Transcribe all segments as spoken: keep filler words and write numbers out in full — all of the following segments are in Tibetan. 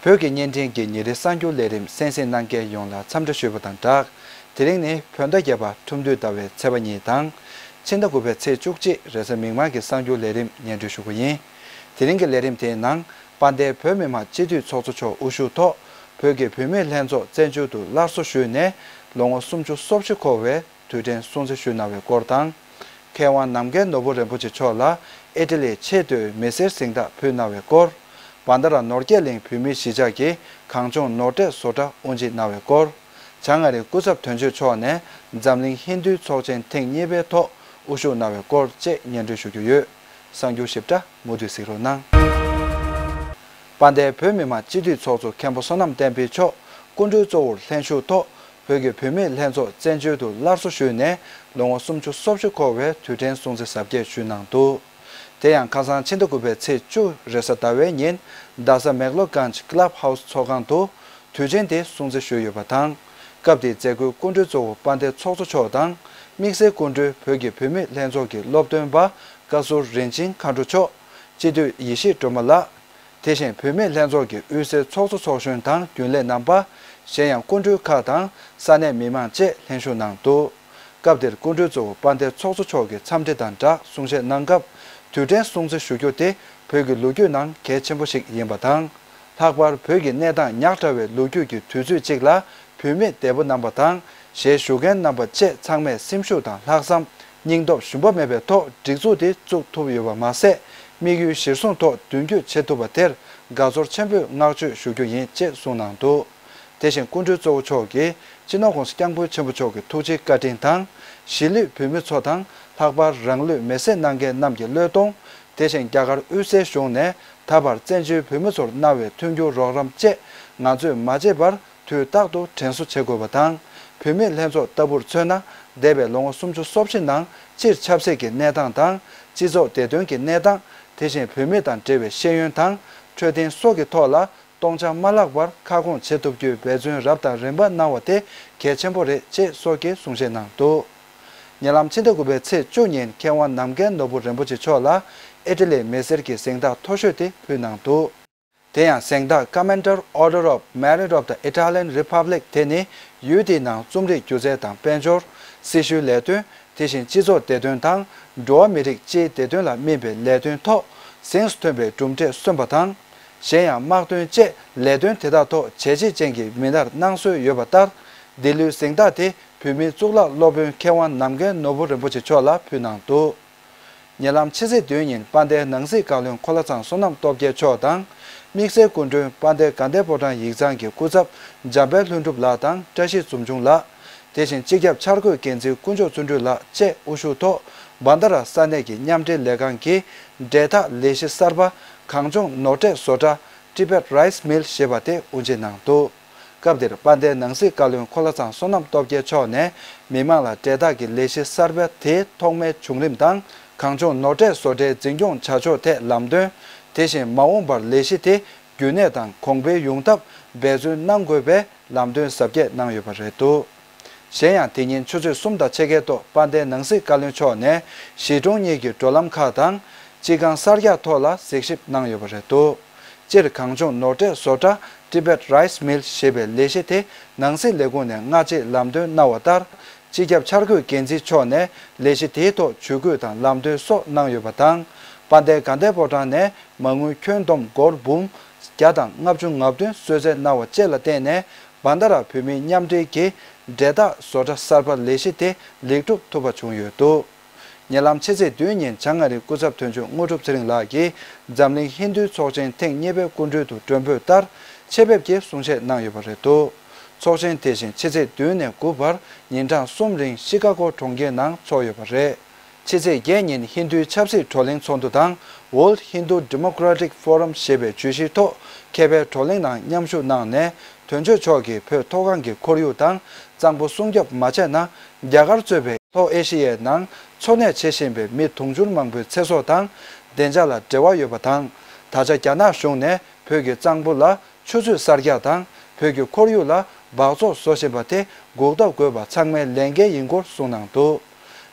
བོད་ཀྱི་བརྙན་འཕྲིན་གྱི་ཉིན་རེའི་གསར་འགྱུར་ལས་རིམ་གསན་གཟིགས་གནང་མཁན་ཡོངས་ལ་འཚམས་འདྲི་ཞུས་པ་དང་སྦྲགས། དེ་རིང་ནི་བོད་ཟླ་བརྒྱད་པ་ཁྲུམས་སྟོད་ཟླ་བའི་ཚེས་པ་གཉིས་དང་། ཕྱི་ཟླ་དགུ་པའི་ཚེས་བཅུ་གཅིག་རེས་གཟའ་མིག་དམར་གྱི་གསར་འགྱུར་ལས་རིམ་སྙན་སྒྲོན་ཞུ་རྒྱུ་ཡིན། དེ་རིང་གི་ལས་རིམ་དེའི་ནང་། དཔལ་ལྡན་བོད་མི་མང་སྤྱི་འཐུས་ཚོགས་གཙོ་མཆོག་དབུ་བཞུགས་ཐོག་བོད་ཀྱི་བུད་མེད་ལྷན་ཚོགས་བཙན་བྱོལ་དུ་སླར་གསོ་ཞུས་ནས་ལོ་ངོ་སུམ་ཅུ་སོ་བཞི་འཁོར་བའི་དུས་དྲན་སྲུང་བརྩི་ཞུས་གནང་བའི་སྐོར་དང་། མཁས་དབང་ནམ་མཁའི་ནོར་བུ་རིན་པོ་ཆེ་མཆོག་ལ་ཨི་ཊ་ལིའི་ཆེས་མཐོའི་མི་སེར་གཟེངས་རྟགས་ཕུལ་གནང་བའི་སྐོར། བན་ད་ར་ནོར་རྒྱས་གླིང་བོད་མིའི་གཞིས་ཆགས་ཀྱི་གངས་ལྗོངས་ནོར་འབྲས་བཟོ་གྲྭ་དབུ་འབྱེད་གནང་བའི་སྐོར། བྱང་ཨ་རིའི་སྐུ་ཚབ་དོན་གཅོད་མཆོག་ནས་འཛམ་གླིང་ཧིན་རྡུའི་ཚོགས་ཆེན་ཐེངས་གཉིས་པའི་ཐོག་དབུ་བཞུགས་གནང་བའི་སྐོར་བཅས་སྙན་སྒྲོན་ཞུ་རྒྱུ་ཡོད། གསར་འགྱུར་ཞིབ་ཕྲ་མུ་མཐུད་གཟིགས་རོགས་གནང་། དཔལ་ལྡན་བོད་མི་མང་སྤྱི་འཐུས་ཚོགས་གཙོ་མཁན་པོ་བསོད་ནམས་བསྟན་འཕེལ་མཆོག་སྐུ་མགྲོན་གཙོ་བོར་ལྷན་ཞུགས་ཐོག་བོད་ཀྱི་བུད་མེད་ལྷན་ཚོགས་བཙན་བྱོལ་དུ་སླར་གསོ་ཞུས་ནས་ལོ་ངོ་སུམ་ཅུ་སོ་བཞི་འཁོར་བའི་དུས་དྲན་སྲུང་བརྩི་གཟབ་རྒྱས་ཞུས་གནང་འདུག་དེ་ཡང་ཁ་སང་ཕྱི་ཟླ་དགུ་པའི་ཚེས་བཅུ་རེས་གཟའ་ཟླ་བའི་ཉིན་རྡ་ས་མེག་ལོ་གྷན་ཇི་ཀི་ལབ་ཧའུ་སི་ཚོགས་ཁང་དུ་དུས་ཆེན་དེ་སྲུང་བརྩི་ཞུས་ཡོད་པ་དང་། སྐབས་དེའི་མཛད་སྒོའི་སྐུ་མགྲོན་གཙོ་བོ་དཔལ་ལྡན་ཚོགས་གཙོ་མཆོག་དང་། དམིགས་བསལ་སྐུ་མགྲོན་བོད་ཀྱི་བུད་མེད་ལྷན་ཚོགས་ཀྱི་སློབ་སྟོན་པ་བཀའ་ཟུར་རིན་ཆེན་མཁའ་འགྲོ་མཆོག་སྤྱི་འཐུས་ཡེ་ཤེས་སྒྲོལ་མ་ལགས། དེ་བཞིན་བུད་མེད་ལྷན་ཚོགས་ཀྱི་དབུས་སའི་ཚོགས་གཙོ་ཚོགས་གཞོན་དང་རྒྱུན་ལས་རྣམ་པ། གཞན་ཡང་སྐུ་མགྲོན་ཁག་དང་ས་གནས་མི་མང་བཅས་ལྷན་ཞུགས་གནང་འདུག་སྐབས་དེར་སྐུ་མགྲོན་གཙོ་བོ་དཔལ་ལྡན་ཚོགས་གཙོ་མཆོག་གིས་འཚམས་འདྲི་དང་སྦྲགས་གསུང་བཤད་གནང་སྐབས། དུས་དྲན་སྲུང་བརྩི་ཞུ་རྒྱུ་དེ་བོད་ཀྱི་ལོ་རྒྱུས་ནང་གལ་ཆེན་པོ་ཞིག་ཡིན་པ་དང་། ལྷག་པར་བོད་ཀྱི་གནས་སྟངས་ཉག་ཕྲ་བའི་ལོ་རྒྱུས་ཀྱི་དུས་ཚོད་ཅིག་ལ། བུད་མེད་འདས་པོ་རྣམ་པ་དང་། ཞལ་བཞུགས་མཁན་རྣམ་པ་བཅས་ཚང་མས་སེམས་ཤུགས་དང་ལྷག་བསམ། སྙིང་སྟོབས་ཞུམ་པ་མེད་པའི་ཐོག་སྒྲིག་འཛུགས་དེ་བཙུགས་ཐུབ་ཡོད་པ་མ་ཟད། དམིགས་ཡུལ་གཞིར་བཟུང་ཐོག་མདུན་སྐྱོད་བྱེད་ཐུབ་པ་དེར་དགའ་ཚོར་ཆེན་པོས་བསྔགས་བརྗོད་ཞུ་རྒྱུ་ཡིན་ཅེས་གསུངས་གནང་འདུག་དེ་བཞིན་སྐུ་མགྲོན་གཙོ་བོ་མཆོག་གིས་སྤྱི་ནོར་༸གོང་ས་༸སྐྱབས་མགོན་ཆེན་པོ་མཆོག་གི་ཐུགས་རྗེ་བཀའ་དྲིན་དང་། གཞིས་ལུས་བོད་མི་ཚོ་དང་། ལྷག་པར་རང་ལུས་མེར་སྲེག་གནང་མཁན་རྣམས་ཀྱི་བློས་གཏོང་། དེ་བཞིན་རྒྱ་གར་དབུས་སའི་གཞུང་ནས་ད་བར་བཙན་བྱོལ་བོད་མི་ཚོར་གནང་བའི་མཐུན་འགྱུར་རོགས་རམ་བཅས་ང་ཚོས་མ་བརྗེད་པར་དུས་རྟག་ཏུ་དྲན་གསོ་བྱེད་དགོས་པ་དང་། བུད་མེད་ལྷན་ཚོགས་ལྟ་བུར་མཚོན་ན། འདས་པའི་ལོ་ངོ་སུམ་ཅུ་སོ་བཞི་ནང་སྤྱིར་ཆབ་སྲིད་ཀྱི་གནས་སྟངས་དང་། སྤྱི་ཚོགས་བདེ་དོན་གྱི་གནས་སྟངས། དེ་བཞིན་བུད་མེད་དང་འབྲེལ་བའི་ཤེས་ཡོན་དང་། འཕྲོད་བསྟེན་སོགས་ཀྱི་ཐོག་ལ། སྟོང་ཆ་མ་ལྷག་པར་ཁ་སྐོང་བྱེད་ཐུབ་རྒྱུའི་འབད་བརྩོན་རབ་དང་རིམ་པ་གནང་བ་དེ་གལ་ཆེན་པོ་རེད་ཅེས་སོགས་ཀྱི་གསུང་བཤད་གནང་འདུག་ཉེ་ལམ་ཕྱི་ཟླ་དགུ་པའི་ཚེས་བཅུ་ཉིན་མཁས་དབང་ནམ་མཁའི་ནོར་བུ་རིན་པོ་ཆེ་མཆོག་ལ་ཨི་ཊ་ལིའི་མི་སེར་གྱི་གཟེངས་རྟགས་མཐོ་ཤོས་དེ་ཕུལ་གནང་འདུག་དེ་ཡང་གཟེངས་རྟགས་Commended Order of Merit of the Italian Republic དེ་ནི་ཡུལ་དེའི་ནང་རྩོམ་རིག་སྒྱུ་རྩལ་དང་དཔལ་འབྱོར། སྲི་ཞུའི་ལས་དོན། དེ་བཞིན་སྤྱི་ཚོགས་བདེ་དོན་དང་། འགྲོ་བ་མི་རིགས་སྤྱིའི་བདེ་དོན་ལ་སྨིན་པའི་ལས་དོན་ཐོག་གཟེངས་སུ་ཐོན་པའི་གྲུབ་འབྲས་སོན་པ་དང་། གཞན་ཡང་དམག་དོན་བཅས་ལས་དོན་དེ་དག་ཐོག་བྱས་རྗེས་ཅན་གྱི་མི་སྣར་གནང་སྲོལ་ཡོད་པ་ལྟར། འདི་ལོའི་གཟེངས་རྟགས་དེ་བོད་མིའི་གཙུག་ལག་སློབ་དཔོན་མཁས་དབང་ནམ་མཁའི་ནོར་བུ་རིན་པོ་ཆེ་མཆོག་ལ་ཕུལ་གནང་འདུག་ཉེ་ལམ་ཕྱི་ཚེས་བདུན་ཉིན་དཔལ་ལྡན་ནང་སྲིད་བཀའ་བློན་འཁོར་ལྷ་ཚང་བསོད་ནམས་སྟོབས་རྒྱལ་མཆོག་དང་། དམིགས་བསལ་སྐུ་མགྲོན་དཔལ་ལྡན་དགའ་ལྡན་ཕོ་བྲང་ཡིག་ཚང་གི་སྐུ་ཚབ་འཇམ་དཔལ་ལྷུན་གྲུབ་ལགས་དང་བཀྲ་ཤིས་ཙུམ་ཆུང་ལགས། དེ་བཞིན་སྤྱི་ཁྱབ་འཆར་འགོད་འགན་འཛིན་དཀོན་མཆོག་བརྩོན་འགྲུས་ལགས་བཅས་དབུ་བཞུགས་ཐོག་བན་ད་ར་ས་གནས་ཀྱི་མཉམ་འབྲེལ་ལས་ཁང་གི་འབྲས་འཐག་ལས་གཞི་གསར་པ། གངས་ལྗོངས་ནོར་འབྲས་བཟོ་གྲྭ། Tibet Rice Mill ཞེས་པ་དེ་དབུ་འབྱེད་གནང་འདུག་སྐབས་དེར་དཔལ་ལྡན་ནང་སྲིད་བཀའ་བློན་འཁོར་ལྷ་ཚང་བསོད་ནམས་སྟོབས་རྒྱལ་མཆོག་ནས་མི་མང་ལ་འབྲས་འཐག་གི་ལས་གཞི་གསར་པ་དེའི་ཐོག་མའི་བྱུང་རིམ་དང་། གངས་ལྗོངས་ནོར་འབྲས་བཟོ་གྲྭའི་འཛིན་སྐྱོང་བྱ་ཕྱོགས་ཐད་ལམ་སྟོན། དེ་བཞིན་མ་འོངས་པར་ལས་གཞི་དེ་རྒྱུན་གནས་དང་གོང་འཕེལ་ཡོང་ཐབས་འབད་བརྩོན་གནང་དགོས་པའི་ལམ་སྟོན་གཟབ་རྒྱས་གནང་ཡོད་པ་རེད་འདུག་གཞན་ཡང་དེ་ཉིན་ཆུ་ཚོད་གསུམ་དང་ཕྱེད་ཀའི་ཐོག་དཔལ་ལྡན་ནང་སྲིད་བཀའ་བློན་མཆོག་ནས་གཞིས་གྲོང་གཉིས་ཀྱི་འགྲོ་ལམ་ཁག་དང་། སྤྱི་ཁང་གསར་རྒྱག་ཐོག་ལ་གཟིགས་ཞིབ་གནང་ཡོད་པ་རེད་འདུག་སྤྱིར་གངས་ལྗོངས་ནོར་འབྲས་བཟོ་གྲྭ། Tibet Rice Mill ཞེས་པའི་ལས་གཞི་དེ་ནང་སྲིད་ལས་ཁུངས་ནས་སྔ་རྗེས་ལམ་སྟོན་གནང་བ་ལྟར། སྤྱི་ཁྱབ་འཆར་འགོད་འགན་འཛིན་མཆོག་ནས་ལས་གཞི་དེའི་ཐོག་ཇུས་འགོད་དང་ལམ་སྟོན་སོགས་གནང་ཡོད་པ་དང་། དཔལ་ལྡན་དགའ་ལྡན་ཕོ་བྲང་ནས་མ་དངུལ་ཁྱོན་བསྡོམས་སྒོར་འབུམ་བརྒྱ་དང་ལྔ་བཅུ་ང་བདུན་གསོལ་སྩལ་གནང་བ་བཅས་ལ་བརྟེན་ནས་བན་ད་ར་བོད་མིའི་མཉམ་འབྲེལ་གྱི་འབྲས་འཐག་བཟོ་གྲྭ་གསར་པ་ལས་གཞི་དེ་ལེགས་གྲུབ་ཐུབ་པ་བྱུང་ཡོད་འདུག་ཉེ་ལམ་ཕྱི་ཚེས་བདུན་ཉིན་བྱང་ཨ་རིའི་སྐུ་ཚབ་དོན་གཅོད་དངོས་གྲུབ་ཚེ་རིང་ལགས་ཀྱིས་འཛམ་གླིང་ཧིན་རྡུའི་ཚོགས་ཆེན་ཐེངས་གཉིས་པའི་སྐུ་མགྲོན་དུ་མགྲོན་འབོད་ལྟར་ཆེད་ཕེབས་ཀྱིས་གསུང་བཤད་གནང་ཡོད་པ་རེད་འདུག་ཚོགས་ཆེན་དེ་བཞིན་ཕྱི་ཚེས་བདུན་ནས་དགུ་བར་ཉིན་གྲངས་གསུམ་རིང་ཤི་ཀ་གོ་གྲོང་ཁྱེར་ནང་འཚོགས་ཡོད་པ་རེད། ཕྱི་ཚེས་བརྒྱད་ཉིན་ཧིན་རྡུའི་ཆབ་སྲིད་བགྲོ་གླེང་ཚོགས་འདུ་དང་World Hindu Democratic Forum ཞེས་པའི་བརྗོད་གཞིའི་ཐོག་མཁས་པའི་བགྲོ་གླེང་ནང་མཉམ་ཞུགས་གནང་ནས། དོན་གཅོད་མཆོག་གིས་བོད་མཐོ་སྒང་གི་ཁོར་ཡུག་དང་གཙང་པོ་སྲུང་སྐྱོབ་མ་བྱས་ན། རྒྱ་གར་གཙོས་པའི་ལྷོ་ཨེ་ཤི་ཡའི་ནང་འཚོ་གནས་བྱེད་བཞིན་པའི་མི་དུང་ཕྱུར་མང་པོའི་ཚེ་སྲོག་དང་བདེ་འཇགས་ལ་འབྲེལ་བ་ཡོད་པ་དང་། ད་ཆ་རྒྱ་ནག་གཞུང་ནས་བོད་ཀྱི་གཙང་པོ་ལ་ཆུ་མཛོད་གསར་རྒྱག་དང་། བོད་ཀྱི་ཁོར་ཡུག་ལ་འབག་བཙོག་བཟོ་བཞིན་པ་དེ་འགོག་ཐབས་དགོས་པ་ཚང་མའི་ལས་འགན་ཡིན་སྐོར་གསུངས་གནང་འདུག་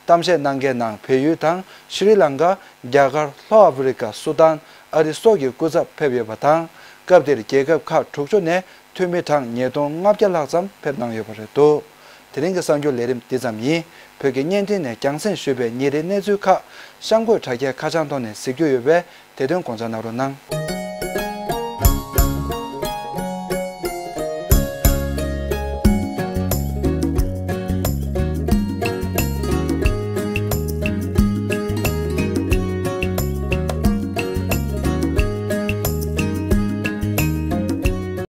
གཏམ་བཤད་གནང་མཁན་ནང་བལ་ཡུལ་དང་ཤྲི་ལང་ཀ། རྒྱ་གར། ལྷོ་ཨ་ཧྥེ་རི་ཀ། སུ་དཱན། ཨ་རི་སོགས་ཀྱི་སྐུ་ཚབ་ཕེབས་ཡོད་པ་དང་། སྐབས་དེར་རྒྱལ་ཁབ་ཁག་དྲུག་ཅུ་ནས་འཐུས་མི་གྲངས་ཉིས་སྟོང་ལྔ་བརྒྱ་ལྷག་ཙམ་ཕེབས་གནང་ཡོད་པ་རེད་འདུག་དེ་རིང་གི་གསར་འགྱུར་ལས་རིམ་འདི་ཙམ་ཡིན། བོད་ཀྱི་བརྙན་འཕྲིན་ནས་རྒྱང་སྲིང་ཞུས་པའི་ཉིན་རེའི་གནས་ཚུལ་ཁག་གཤམ་འཁོད་དྲ་རྒྱའི་ཁ་བྱང་ཐོག་ནས་གཟིགས་རྒྱུ་ཡོད་པས། དེ་དོན་དགོངས་འཇགས་གནང་རོགས་གནང་།